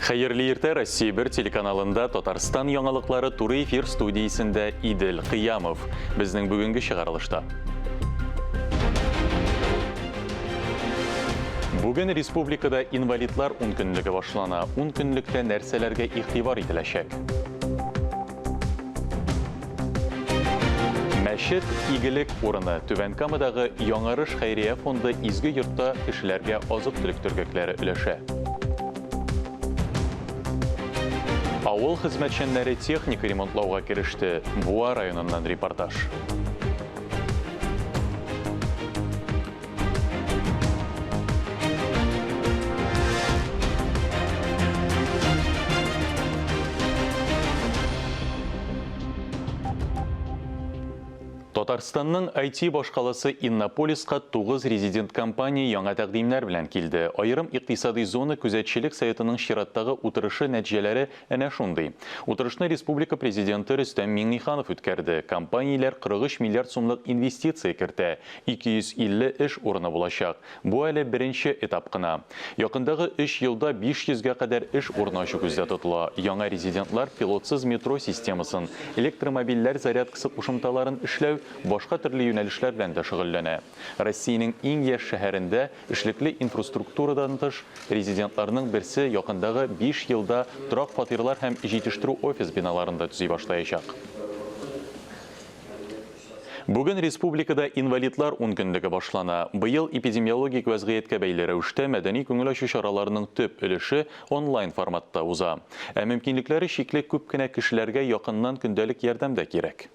Хәерле иртә, Россия 1 телеканалында Татарстан яңалыклары туры эфир студиясендә Идел Кыямов. Безнең бүгенге чыгарылышта. Бүген республикада инвалидлар ункөнлеге башлана. Ункөнлектә нәрсәләргә игътибар ителәчәк? Мәчет игелек урыны. Түбән Камадагы Яңарыш хәйрия фонды изге йортта кешеләргә азык-төлек төргәкләре өләшә. Авыл хезмәтчәннәре техника ремонтлауга кереште. Буа районыннан репортаж. Татарстанның IT башкаласы Иннополиска 9 резидент компания яңа тәкъдимнәр белән килде. Аерым икътисадый зона күзәтчелек советының чираттагы утырышы нәтиҗәләре Әнә шундый. Утырышны республика Президенты Рөстәм Миңнеханов үткәрде. Компанияләр 43 миллиард сумлык инвестиция кертә, 250 эш урыны булачак. Бу әле беренче этап кына. Якындагы өч елда 500 гә кадәр эш урыны ачу күздә тотыла. Яңа резидентлар пилотсыз метро системасын, электромобильләр зарядкасы кушымталарын эшләү, башка төрле юнәлешләр белән дә шөгыльләнә. Россиянең иң яшь шәһәрендә эшлекле инфраструктурадан тыш, резидентларның берсе якындагы биш елда торак фатирлар һәм җитештерү-офис биналарын да төзи башлаячак. Бүген республикада инвалидлар ункөнлеге башлана. Быел эпидемиологик вәзгыятькә бәйле рәвештә мәдәни-күңел ачу чараларының төп өлеше онлайн форматта уза. Ә мөмкинлекләре чикле күп кенә кешеләргә якыннан көндәлек ярдәм дә кирәк.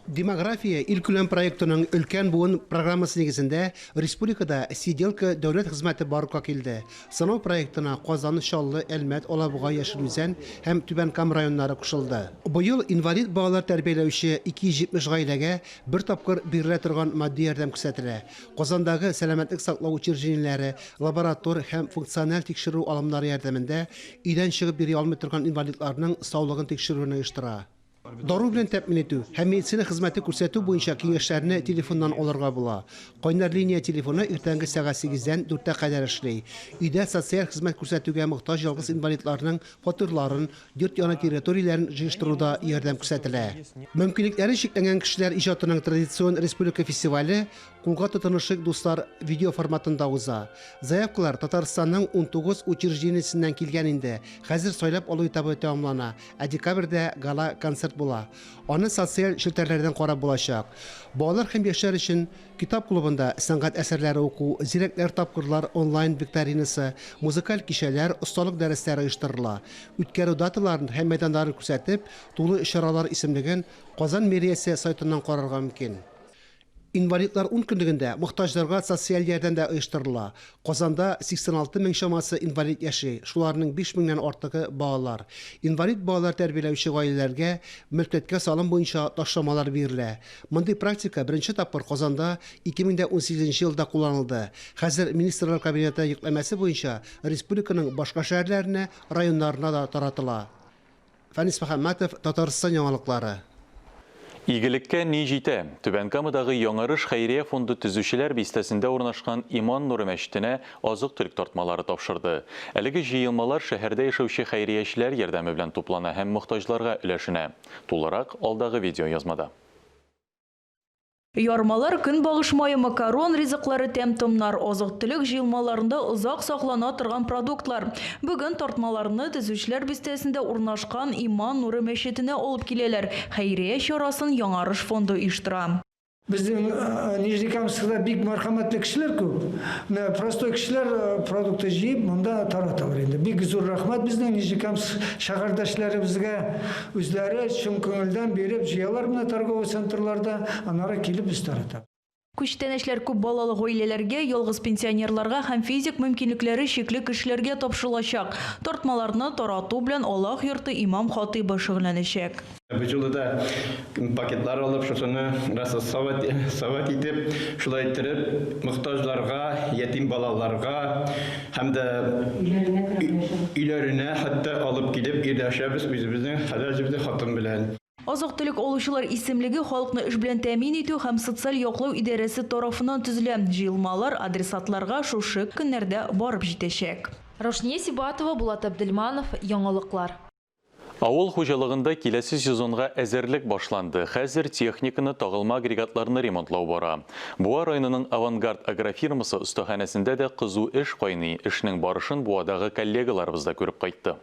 Демография илкүләм проектының Өлкән буын программасы нигезендә республикада Сиделка дәүләт хезмәте барлыкка килде. Сынау проектына Казан, Чаллы, Әлмәт, Алабуга, Яшел Үзән һәм Түбән Кама районнары кушылды. Быел инвалид балалар тәрбияләүче 270 гаиләгә бер тапкыр бирелә торган матди ярдәм күрсәтелә. Казандагы сәламәтлек саклау учреждениеләре лаборатор һәм функциональ тикшерү алымнары ярдәмендә өйдән чыгып йөри алмый торган инвалидларның саулыгын тикшерүне оештыра. Дару белән тәэмин итү һәм медицина хезмәте күрсәтү буенча киңәшләрне телефоннан алырга була. Кайнар линия телефоны иртәнге сәгать сигездән дүрткә кадәр эшли. Өйдә социаль хезмәт күрсәтүгә мохтаҗ ялгыз инвалидларның фатирларын, йорт яны территорияләрен җыештыруда ярдәм күрсәтелә. Мөмкинлекләре чикләнгән кешеләр иҗатының традицион республика фестивале Кулга тотынышыйк, дуслар видео форматында уза. Заявкалар Татарстанның 19 учреждениесеннән килгән инде. Хәзер сайлап алу этабы тәмамлана. Ә декабрьдә гала-концерт була. Аны социаль челтәрләрдән карап булачак. Балалар һәм яшьләр өчен Китап клубында сәнгать әсәрләре уку, Зирәкләр тапкырлар онлайн викторинасы, музыкаль кичәләр, осталык дәресләре оештырыла. Үткәрү даталарын һәм мәйданнарын күрсәтеп, тулы чаралар исемлеген Казан мэриясе сайтыннан карарга мөмкин. Инвалидлар ункөнлегендә мохтаҗларга социаль ярдәм дә оештырыла. Казанда 86 мең чамасы инвалид яши, шуларның 5 меңнән артыгы, балалар. Инвалид балалар тәрбияләүче гаиләләргә мөлкәткә салым буенча ташламалар бирелә. Мондый практика беренче тапкыр Казанда 2018 елда кулланылды. Хәзер Министрлар Кабинеты йөкләмәсе буенча республиканың башка шәһәрләренә, районнарына да таратыла. Фәнис Мөхәммәтов, Татарстан яңалыклары. Игелеккә ни җитә? Түбән Камадагы Яңарыш хәйрия фонды Төзүчеләр бистәсендә урнашкан Иман нуры мәчетенә азык-төлек тартмалары тапшырды. Әлеге җыелмалар шәһәрдә яшәүче хәйриячеләр ярдәме белән туплана һәм мохтаҗларга өләшенә. Тулырак, алдагы видеоязмада. Ярмалар, көнбагыш мае, макарон ризыклары, тәм-томнар, азык-төлек җыелмаларында озак саклана торган продуктлар. Бүген тартмаларны Төзүчеләр бистәсендә урнашкан Иман нуры мәчетенә алып киләләр. Хәйрия чарасын Яңарыш фонды оештыра. Безнең Нижнекамскида бик мәрхәмәтле кешеләр күп. Менә простой кешеләр продукты җыеп монда тараталар инде. Бик зур рәхмәт безнең Нижнекамск шәһәрдәшләребезгә. Үзләре чын күңелдән биреп җыялар менә торговый центрларда, аннары килеп без таратабыз. Күчтәнәчләр күп балалы гаиләләргә, ялгыз пенсионерларга һәм физик мөмкинлекләре чикле кешеләргә тапшырылачак. Тартмаларны тарату белән Аллаһ йорты имам-хатыйбы шөгыльләнәчәк. Бу юлы да пакетлар алып, шушыны рассовать итеп, шулай иттереп, мохтаҗларга, ятим балаларга һәм дә өйләренә хәтта алып килеп ирләшәбез үзебезнең хәләл җефете хатын белән. Азык-төлек алучылар исемлеге халыкны эш белән тәэмин итү һәм социаль яклау идарәсе тарафыннан төзелә. Җыелмалар адресатларга шушы көннәрдә барып җитәчәк. Рушния Сибатова, Булат Абделманов, Яңалыклар. Авыл хуҗалыгында киләсе сезонга әзерлек башланды. Хәзер техниканы, тагылма агрегатларны ремонтлау бара. Буа районының Авангард агрофирмасы остаханәсендә дә кызу эш кайный. Эшнең барышын Буадагы коллегаларыбыз да күреп кайтты.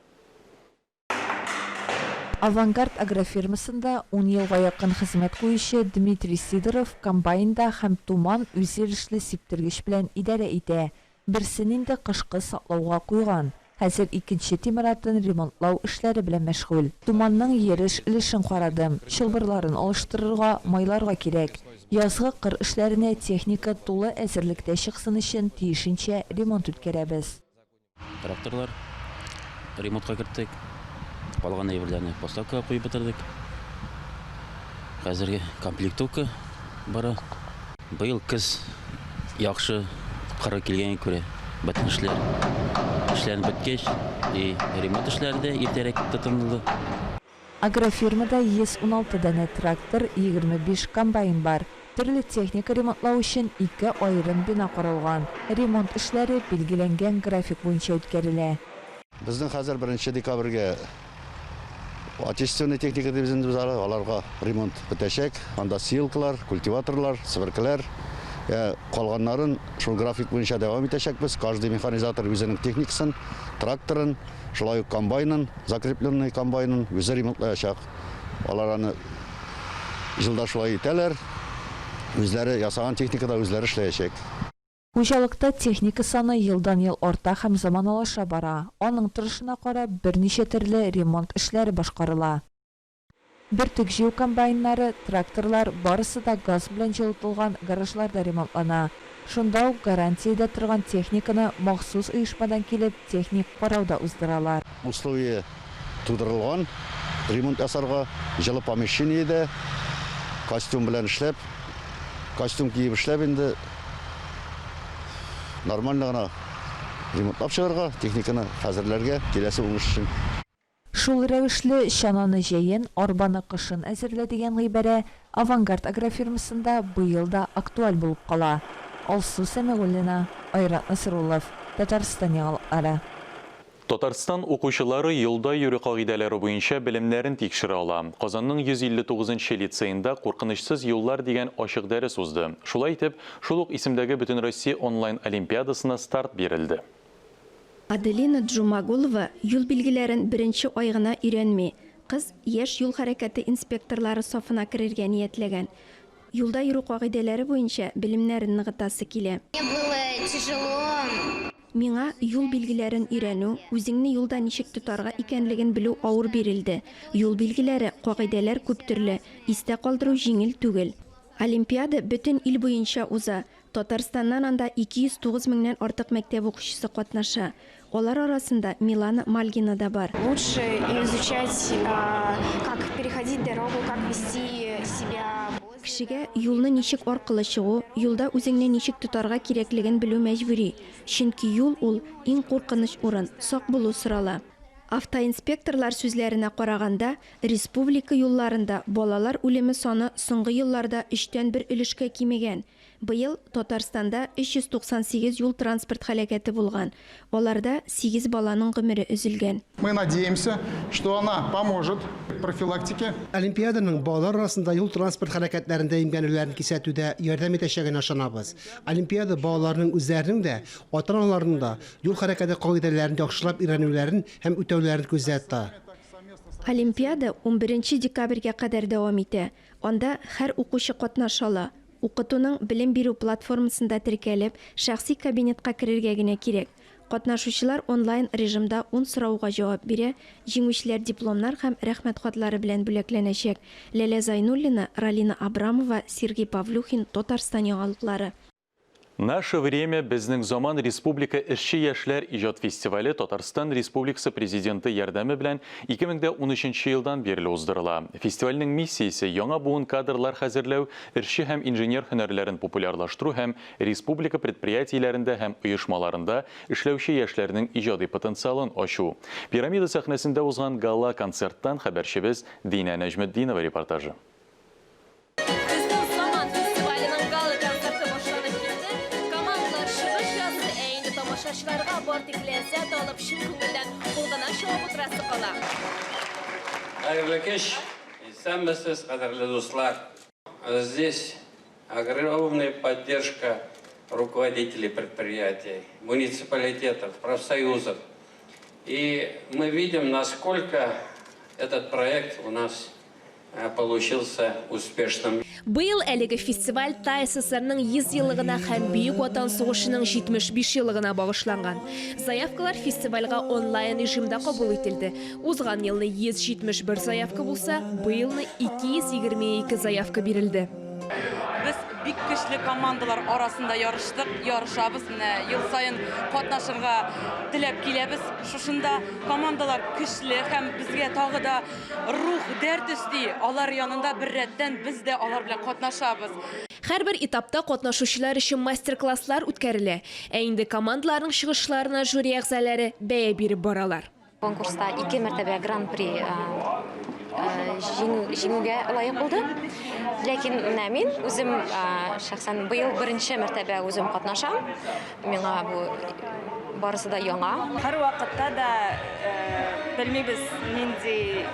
Авангард агрофирмасында ун елга якын хезмәт куючы Дмитрий Сидоров комбайнда һәм Туман үзйөрешле сиптергеч белән идарә итә. Берсен инде кышкы саклауга куйган. Хәзер икенче тимер атын ремонтлау эшләре белән мәшгуль. Туманның йөреш өлешен карадым. Чылбырларын алыштырырга, майларга кирәк. Язгы кыр эшләренә техника тулы әзерлектә чыксын өчен тиешенчә ремонт үткәрәбез. Тракторлар ремонтка керттек. Калган әйберләрне поставкага куеп бетердек. Хәзерге комплектовка бара. Быел көз яхшы кыры килгәнгә күрә бөтен эшләр эшләнеп беткәч, и ремонт эшләре дә иртәрәк тотынылды. Агрофирмада 116 данә трактор, 25 комбайн бар. Төрле техника ремонтлау өчен ике аерым бина каралган. Ремонт эшләре билгеләнгән график буенча үткәрелә. Безнең хәзер 1 декабрьгә отечественный техника дибез инде без аны, аларга ремонт бетәчәк. Анда сеялкалар, культиваторлар, себеркеләр. Калганнарын шул график буенча дәвам итәчәкбез. Каждый механизатор үзенең техникасын, тракторын, шулай ук комбайнын, закрепленный комбайнын үзе ремонтлаячак. Алар аны елда шулай итәләр. Үзләре ясаган техникада үзләре эшләячәк. Хуҗалыкта техника саны елдан-ел арта һәм заманалаша бара. Аның торышына карап, берничә төрле ремонт эшләре башкарыла. Бөртек җыю комбайннары, тракторлар барысы да газ белән җылытылган гаражларда ремонтлана. Шунда ук гарантиядә торган техниканы махсус оешмадан килеп техник карау да уздыралар. Условия тудырылган ремонт ясарга, җылы помещениедә костюм белән эшләп, костюм киеп эшләп инде нормально гына ремонтлап чыгарга, техниканы хәзерләргә киләсе уңыш өчен. Шул рәвешле чананы җәен, арбаны кышын әзерлә дигән гыйбарә Авангард агрофирмасында быел да актуаль булып кала. Алсу Сәмигуллина, Айрат Насруллов, Татарстан яңалыклары. Татарстан укучылары юлда йөрү кагыйдәләре буенча белемнәрен тикшерә ала. Казанның 159 нчы лицеенда Куркынычсыз юллар дигән ачык дәрес узды. Шулай итеп, шул ук исемдәге Бөтенроссия онлайн олимпиадасына старт бирелде. Аделина Джумагулова юл билгеләрен беренче ай гына өйрәнми. Кыз яшь юл хәрәкәте инспекторлары сафына керергә ниятләгән. Юлда йөрү кагыйдәләре буенча белемнәрен ныгытасы килә. Мне было тяжело. Миңа юл билгеләрен өйрәнү, үзеңне юлда ничек тотарга икәнлеген белү авыр бирелде. Юл билгеләре, кагыйдәләр күп төрле, истә калдыру җиңел түгел. Олимпиада бөтен ил буенча уза. Татарстаннан анда 209 меңнән артык мәктәп укучысы катнаша. Алар арасында Милана Мальгина да бар. Лучше изучать, как переходить дорогу, как вести себя. Кешегә юлны ничек аркылы чыгу, юлда үзеңне ничек тотарга кирәклеген белү мәҗбүри. Чөнки юл ул иң куркыныч урын, сак булу сорала. Автоинспекторлар сүзләренә караганда, республика юлларында балалар үлеме саны соңгы елларда өчтән бер өлешкә кимегән. Быел Татарстанда 398 юл-транспорт һәлакәте булган. Аларда 8 баланың гомере өзелгән. Мы надеемся, что она поможет профилактике. Олимпиаданың балалар арасында юл-транспорт һәлакәтләрендә имгәнүләрен кисәтүдә ярдәм итәчәгенә ышанабыз. Олимпиада балаларның үзләренең дә, ата-аналарының да юл хәрәкәте кагыйдәләрен яхшылап өйрәнүләрен һәм үтәүләрен күздә тота. Олимпиада 11 декабрьгә кадәр дәвам итә. Анда һәр укучы катнаша ала. Укытуның белем бирү платформасында теркәлеп, шәхси кабинетка керергә генә кирәк. Катнашучылар онлайн режимда 10 сорауга җавап бирә, җиңүчеләр дипломнар һәм рәхмәт хатлары белән бүләкләнәчәк. Ләлә Зайнуллина, Ралина Абрамова, Сергей Павлюхин, Татарстан яңалыклары. Наше время безнең заман республика эшче яшьләр иҗат фестивале Татарстан Республикасы Президенты ярдәме белән 2013 елдан бирле уздырыла. Фестивальнең миссиясе яңа буын кадрлар хәзерләү, эшче һәм инженер һөнәрләрен популярлаштыру һәм республика предприятиеләрендә һәм оешмаларында эшләүче яшьләрнең иҗади потенциалын ачу. Пирамида сәхнәсендә узган гала-концерттан хәбәрчебез Динә Нәҗметдинова репортажы. Безнең заман фестиваленең гала-концерты башланып китте. Командалар чыгыш ясый, ә инде тамашачыларга бар тик ләззәт алып, чын күңелдән кул гына чабып утырасы кала. Хәерле кич! Исәнмесез, кадерле дуслар! Здесь огромная поддержка руководителей предприятий, муниципалитетов, профсоюзов. И мы видим, насколько этот проект у нас э, получился успешным. Быел әлеге фестиваль ТАССРның 100 еллыгына һәм Бөек Ватан сугышының 75 еллыгына багышланган. Заявкалар фестивальгә онлайн режимда кабул ителде. Узган елны 171 заявка булса, быелны 222 заявка бирелде. Без бик көчле командалар арасында ярыштык, ярышабыз. Менә ел саен катнашырга теләп киләбез. Шушында командалар көчле һәм безгә тагы да рух, дәрт өсти. Алар янында беррәттән без дә алар белән катнашабыз. Һәрбер этапта катнашучылар өчен мастер-класслар үткәрелә. Ә инде командаларның чыгышларына жюри әгъзалары бәя биреп баралар. Конкурста ике мәртәбә гран-при җиңүгә лаек булды. Ләкин менә мин үзем шәхсән быел беренче мәртәбә үзем катнашам. Миңа бу барысы да яңа. Һәрвакытта да белмибез нинди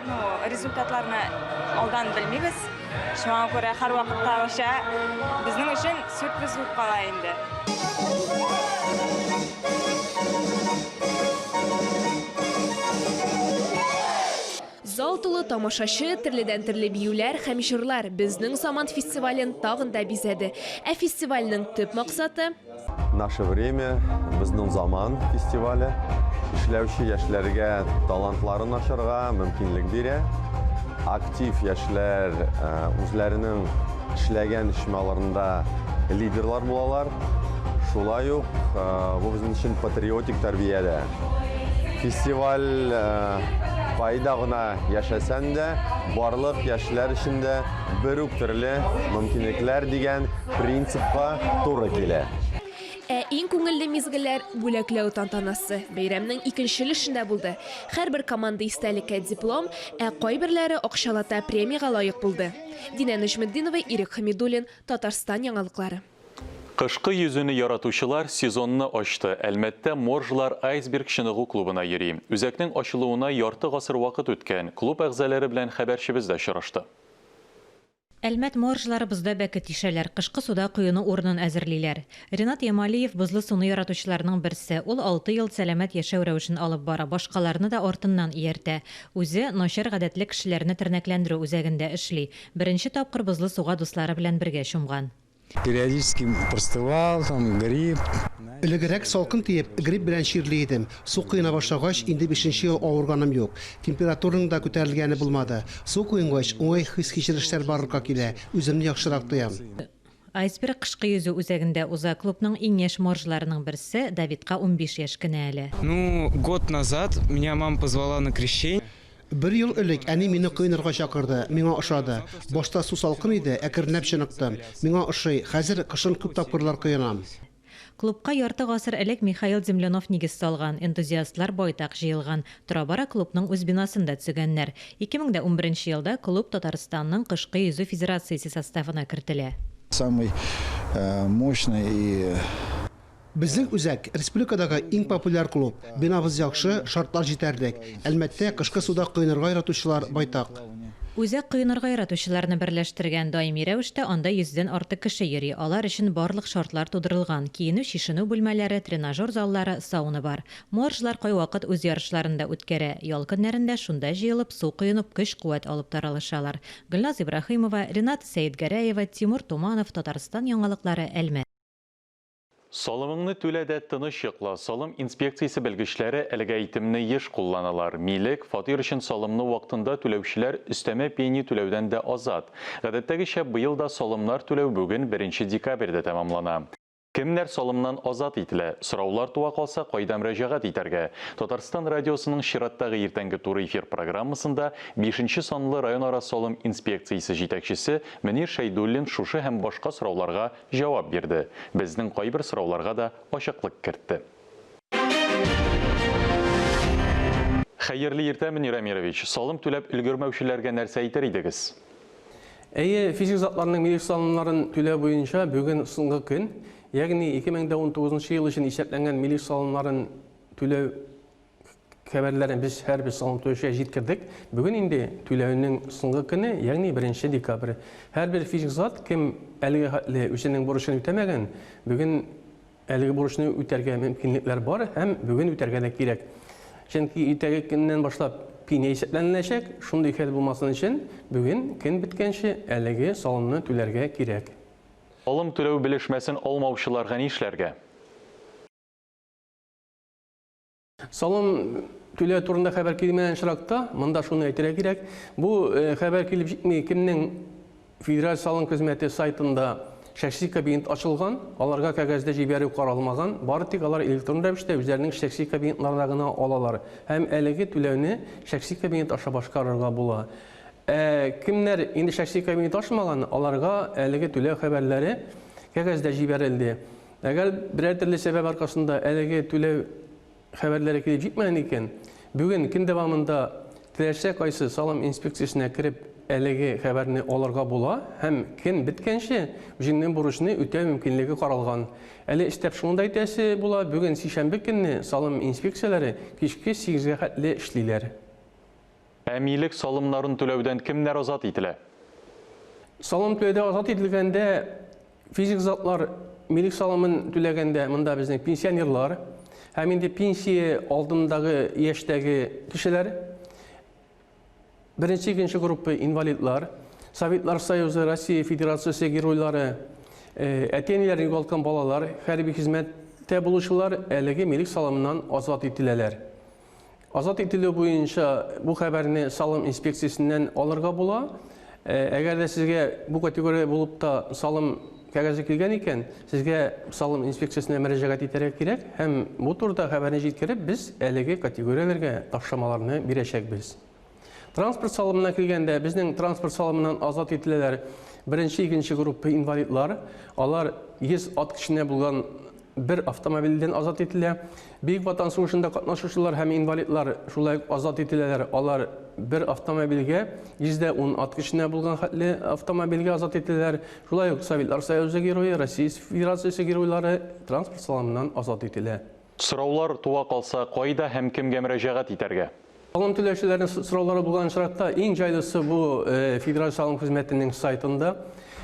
ну, результатларны алдан белмибез. Шуңа күрә һәрвакыттагыча безнең өчен сюрприз булып кала инде. Зал тулы тамашачы, төрледән-төрле биюләр һәм җырлар Безнең заман фестивален тагын да бизәде. Ә фестивальнең төп максаты, Наше время, Безнең заман фестивале эшләүче яшьләргә талантларын ачарга мөмкинлек бирә. Актив яшьләр үзләренең эшләгән оешмаларында лидерлар булалар. Шулай ук бу безнең өчен патриотик тәрбия дә. Фестиваль кайда гына яшәсәң дә, барлык яшьләр өчен дә бер үк төрле мөмкинлекләр дигән принципка туры килә. Ә иң күңелле мизгелләр бүләкләү тантанасы, бәйрәмнең икенче өлешендә булды. Һәрбер команда истәлеккә диплом, ә кайберләре акчалата премиягә лаек булды. Динә Нәҗметдинова, Ирек Хәмидуллин, Татарстан яңалыклары. Кышкы йөзүне яратучылар сезонны ачты. Әлмәттә моржлар Айсберг чыныгу клубына йөри. Үзәкнең ачылуына ярты гасыр вакыт үткән. Клуб әгъзалары белән хәбәрчебез дә очрашты. Әлмәт моржлары бозда бәке тишәләр, кышкы суда коену урынын әзерлиләр. Ринат Ямалиев бозлы суны яратучыларның берсе. Ул алты ел сәламәт яшәү рәвешен алып бара, башкаларны да артыннан ияртә. Үзе начар гадәтле кешеләрне тернәкләндерү үзәгендә эшли. Беренче тапкыр бозлы суга дуслары белән бергә чумган. Периодически простывал, там, грипп. Элегрәк салкын тиеп, грипп белән чирли идем. Су коена башлагач, инде бишенче ел авырганым юк. Температураның да күтәрелгәне булмады. Су коенгач, уңай хис-кичерешләр барлыкка килә, үземне яхшырак тоям. Айсберг кышкы йөзү үзәгендә уза. Клубның иң яшь моржларының берсе, Давидка 15 яшь кенә әле. Ну, год назад меня мама позвала на крещение. Бер ел элек әни мине коенырга чакырды, миңа ошады. Башта су салкын иде, әкренләп чыныктым. Миңа ошый, хәзер кышын күп тапкырлар коенам. Клубка ярты гасыр элек Михаил Землянов нигез салган, энтузиастлар байтак җыелган. Тора-бара клубның үз бинасын да төзегәннәр. 2011 елда клуб Татарстанның кышкы йөзү федерациясе составына кертелә. Самый мощный и Безнең үзәк, республикадагы иң популяр клуб. Бинабыз яхшы, шартлар җитәрлек. Әлмәттә кышкы суда коенырга яратучылар байтак. Үзәк коенырга яратучыларны берләштергән. Даими рәвештә анда йөздән артык кеше йөри. Алар өчен барлык шартлар тудырылган, киенү-чишенү бүлмәләре, тренажер заллары, сауна бар. Моржлар кайвакыт үз ярышларын да үткәрә. Ял көннәрендә шунда җыелып, су коенып, көч-куәт алып таралышалар. Гөлназ Ибраһимова, Рената Сәетгәрәева, Тимур Туманов, Татарстан яңалыклары, Әлмәт. Салымыңны түлә дә тыныч йокла. Салым инспекциясе белгечләре әлеге әйтемне еш кулланалар. Милек, фатир өчен салымны вакытында түләүчеләр өстәмә пени түләүдән дә азат. Гадәттәгечә, быел да салымнар түләү бүген, беренче декабрьдә тәмамлана. Кемнәр салымнан азат ителә? Сораулар туа калса, кайда мөрәҗәгать итәргә? Татарстан радиосының чираттагы иртәнге туры эфир программасында бишенче санлы районара салым инспекциясе җитәкчесе Мөнир Шәйдуллин шушы һәм башка сорауларга җавап бирде, безнең кайбер сорауларга да ачыклык кертте. Хәерле иртә, Мөнир Әмирович! Салым түләп өлгермәүчеләргә нәрсә әйтер идегез? Әйе, физик затларның милек салымнарын түләү буенча бүген соңгы көн. Ягъни 2019 нчы ел өчен исәпләнгән милек салымнарын түләү хәбәрләрен без һәрбер салым түләүчегә җиткердек. Бүген инде түләүнең соңгы көне, ягъни 1 декабрь. Һәрбер физик зат, кем әлегә хәтле үзенең бурычын үтәмәгән, бүген Әлеге бурычны үтәргә мөмкинлекләр бар һәм бүген үтәргә дә кирәк. Чөнки иртәге көннән башлап пеня исәпләнеләчәк, шундый хәл булмасын өчен бүген көн беткәнче әлеге салымны түләргә кирәк. Салым түләү белешмәсен алмаучыларга нишләргә? Салым түләү турында хәбәр килмәгән очракта, монда шуны әйтергә кирәк, бу э, хәбәр килеп җитми, кемнең Федераль салым хезмәте сайтында шәхси кабинет ачылган, аларга кәгазьдә җибәрү каралмаган, бары тик алар электрон рәвештә үзләренең шәхси кабинетларында гына алалар һәм әлеге түләүне шәхси кабинет аша башкарырга була. Ә кемнәр инде шәхси кабинет ачмаган, аларга әлеге түләү хәбәрләре кәгазьдә җибәрелде. Әгәр берәр төрле сәбәп аркасында әлеге түләү хәбәрләре килеп җитмәгән икән, бүген көн дәвамында теләсә кайсы салым инспекциясенә кереп әлеге хәбәрне алырга була һәм көн беткәнче үзеңнең бурычны үтәү мөмкинлеге каралган. Әле өстәп шуны да әйтәсе була, бүген сишәмбе көнне салым инспекцияләре кичке сигезгә хәтле эшлиләр. Ә милек салымнарын түләүдән кемнәр азат ителә? Салым түләүдә азат ителгәндә физик затлар милек салымын түләгәндә монда безнең пенсионерлар һәм инде пенсия алдындагы яшьтәге кешеләр, беренче, икенче группа инвалидлар, Советлар Союзы, Россия Федерациясе геройлары, э, әти-әниләрен югалткан балалар, хәрби хезмәттә булучылар әлеге милек салымыннан азат ителәләр. Азат ителү буенча бу хәбәрне салым инспекциясеннән алырга була. Әгәр дә сезгә бу категория булып та салым кәгазе килгән икән, сезгә салым инспекциясенә мөрәҗәгать итәргә кирәк һәм бу турыда хәбәрне җиткереп, без әлеге категорияләргә ташламаларны бирәчәкбез. Транспорт салымына килгәндә, безнең транспорт салымыннан азат ителәләр беренче, икенче группа инвалидлар. Алар 100 ат көченә булган бер автомобильдән азат ителә. Бөек Ватан сугышында катнашучылар һәм инвалидлар шулай ук азат ителәләр. Алар бер автомобильгә 110 ат көченә булган хәтле автомобильгә азат ителәләр. Шулай ук Советлар Союзы герое, Россия Федерациясе геройлары транспорт салымыннан азат ителә. Сораулар туа калса, кайда һәм кемгә мөрәҗәгать итәргә? Салым түләүчеләрнең сораулары булган очракта, иң җайлысы бу Федераль салым хезмәтенең сайтында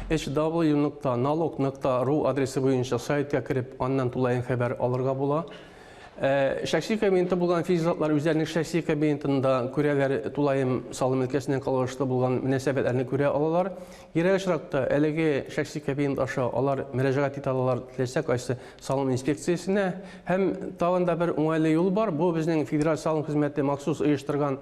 hw.налог.ru адресы буенча сайтка кереп, аннан тулаем хәбәр алырга була. Шәхси кабинеты булган физик затлар үзләренең шәхси кабинетында күрәләр, тулаем салым өлкәсеннән кагылышлы булган мөнәсәбәтләрне күрә алалар. Кирәк очракта әлеге шәхси кабинет аша алар мөрәҗәгать итә алалар теләсә кайсы салым инспекциясенә. Һәм тагын да бер уңайлы юл бар, бу безнең Федераль салым хезмәте махсус оештырган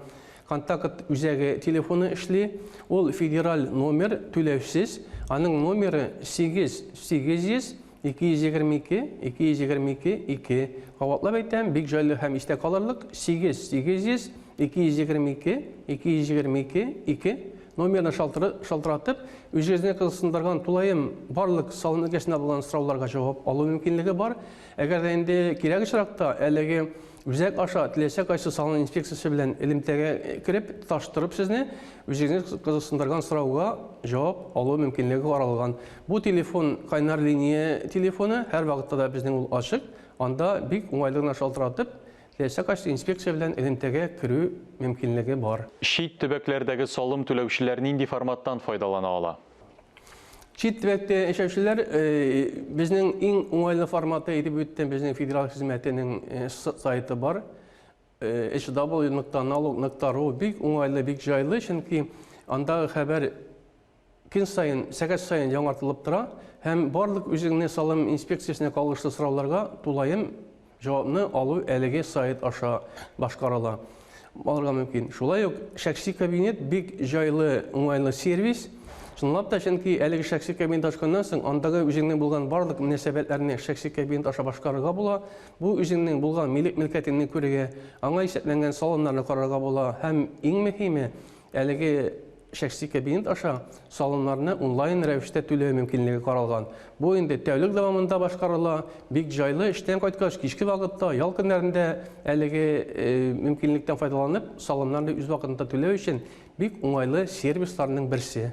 контакт үзәге телефоны эшли. Ул федераль номер, түләүсез. Аның номеры 8 800 222 222 2. Кабатлап әйтәм, бик җайлы һәм истә калырлык, 8 800 222 222 2 номерына шалтыратып, үзегезне кызыксындырган тулаем барлык салым өлкәсендә булган сорауларга җавап алу мөмкинлеге бар. Әгәр дә инде кирәк очракта әлеге үзәк аша теләсә кайсы салым инспекциясе белән элемтәгә кереп, тоташтырып сезне үзегезне кызыксындырган сорауга җавап алу мөмкинлеге каралган. Бу телефон кайнар линия телефоны, һәрвакытта да безнең ул ачык. Анда бик уңайлы гына шалтыратып, Теләсә кайсы инспекция белән элемтәгә керү мөмкинлеге бар. Чит төбәкләрдәге салым түләүчеләр нинди форматтан файдалана ала? Чит төбәктә яшәүчеләр безнең иң уңайлы форматы әйтеп үттем, безнең федераль хезмәтенең сайты бар. hw.налог.ru бик уңайлы, бик җайлы, чөнки андагы хәбәр Көн саен, сәгать саен яңартылып тора һәм барлык үзеңне салым инспекциясенә кагылышлы сорауларга тулаем җавапны алу әлеге сайт аша башкарыла. Алырга мөмкин. Шулай ук шәхси кабинет бик җайлы, уңайлы сервис. Чынлап та, чөнки әлеге шәхси кабинет ачканнан соң, андагы үзеңнең булган барлык мөнәсәбәтләрне шәхси кабинет аша башкарырга була. Бу үзеңнең булган милек-мөлкәтеңне күрергә, аңа исәпләнгән салымнарны карарга була һәм иң мөһиме, әлеге шәхси кабинет аша салымнарны онлайн рәвештә түләү мөмкинлеге каралган. Бу инде тәүлек дәвамында башкарыла, бик җайлы, эштән кайткач, кичке вакытта, ял көннәрендә әлеге мөмкинлектән файдаланып, салымнарны үз вакытында түләү өчен бик уңайлы сервисларның берсе.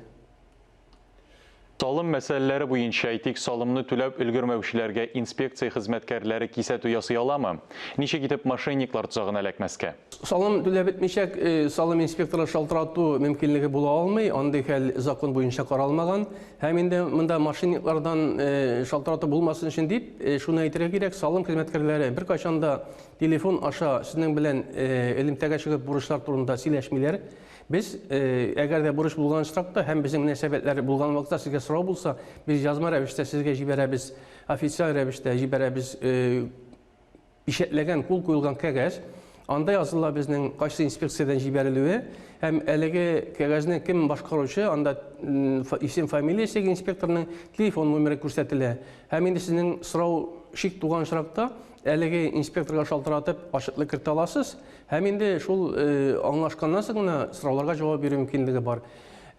Салым мәсьәләләре буенча, әйтик, салымны түләп өлгермәүчеләргә инспекция хезмәткәрләре кисәтү ясый аламы? Ничек итеп мошенниклар тозагына эләкмәскә? Салым түләп бетмичә, салым инспекторы шалтырату мөмкинлеге була алмый, андый хәл закон буенча каралмаган. Һәм инде монда мошенниклардан шалтырату булмасын өчен дип, шуны әйтергә кирәк, салым хезмәткәрләре беркайчан да телефон аша сезнең белән элемтәгә чыгып бурычлар турында сөйләшмиләр. Без, әгәр дә бурыч булган очракта һәм безнең мөнәсәбәтләр булган вакытта сезгә сорау булса, без язма рәвештә сезгә җибәрәбез, официаль рәвештә җибәрәбез пичәтләгән, кул куелган кәгазь. Анда языла безнең кайсы инспекциядән җибәрелүе һәм әлеге кәгазьне кем башкаручы, анда исем, фамилиясе инспекторның, телефон номеры күрсәтелә. Һәм инде сезнең сорау шик туган очракта, әлеге инспекторга шалтыратып, ачыклык кертә аласыз. Һәм инде шул аңлашканнан соң гына сорауларга җавап бирү мөмкинлеге бар.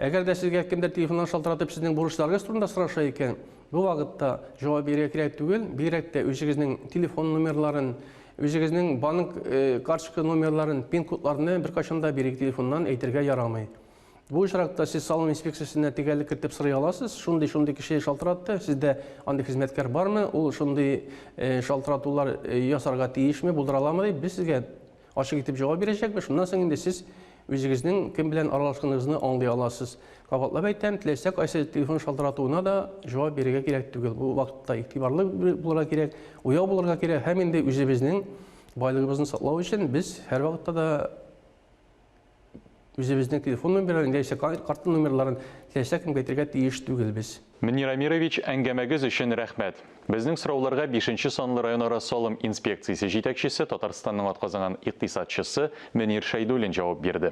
Әгәр дә сезгә кемдер телефоннан шалтыратып сезнең бурычларыгыз турында сораша икән, бу вакытта җавап бирергә кирәк түгел, бигрәк тә үзегезнең телефон номерларын, үзегезнең банк карточка номерларын, пин-кодларны беркайчан да бирегез телефоннан әйтергә ярамый. Бу очракта сез салым инспекциясенә төгәллек кертеп сорый аласыз, шундый-шундый кеше шалтыратты, сездә андый хезмәткәр бармы, ул шундый шалтыратулар ясарга тиешме, булдыра аламы дип, без сезгә ачык итеп җавап бирәчәкбез. Шуннан соң инде сез үзегезнең кем белән аралашканыгызны аңлый аласыз. Кабатлап әйтәм, теләсә кайсы телефон шалтыратуына да җавап бирергә кирәк түгел. Бу вакытта игътибарлы булырга кирәк, уяу булырга кирәк һәм инде үзебезнең байлыгыбызны саклау өчен без һәрвакытта да Үзебезнең телефон номерларын яисә карта номерларын теләсә кемгә әйтергә тиеш түгелбез. Мөнир Әмирович, әңгәмәгез өчен рәхмәт. Безнең сорауларга бишенче санлы районара салым инспекциясе җитәкчесе, Татарстанның атказанган икътисадчысы Мөнир Шәйдуллин җавап бирде.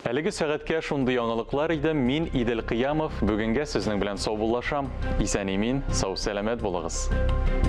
Әлеге сәгатькә шундый яңалыклар иде. Мин, Идел Кыямов, бүгенгә сезнең белән саубуллашам. Исән-имин, сау-сәламәт булыгыз.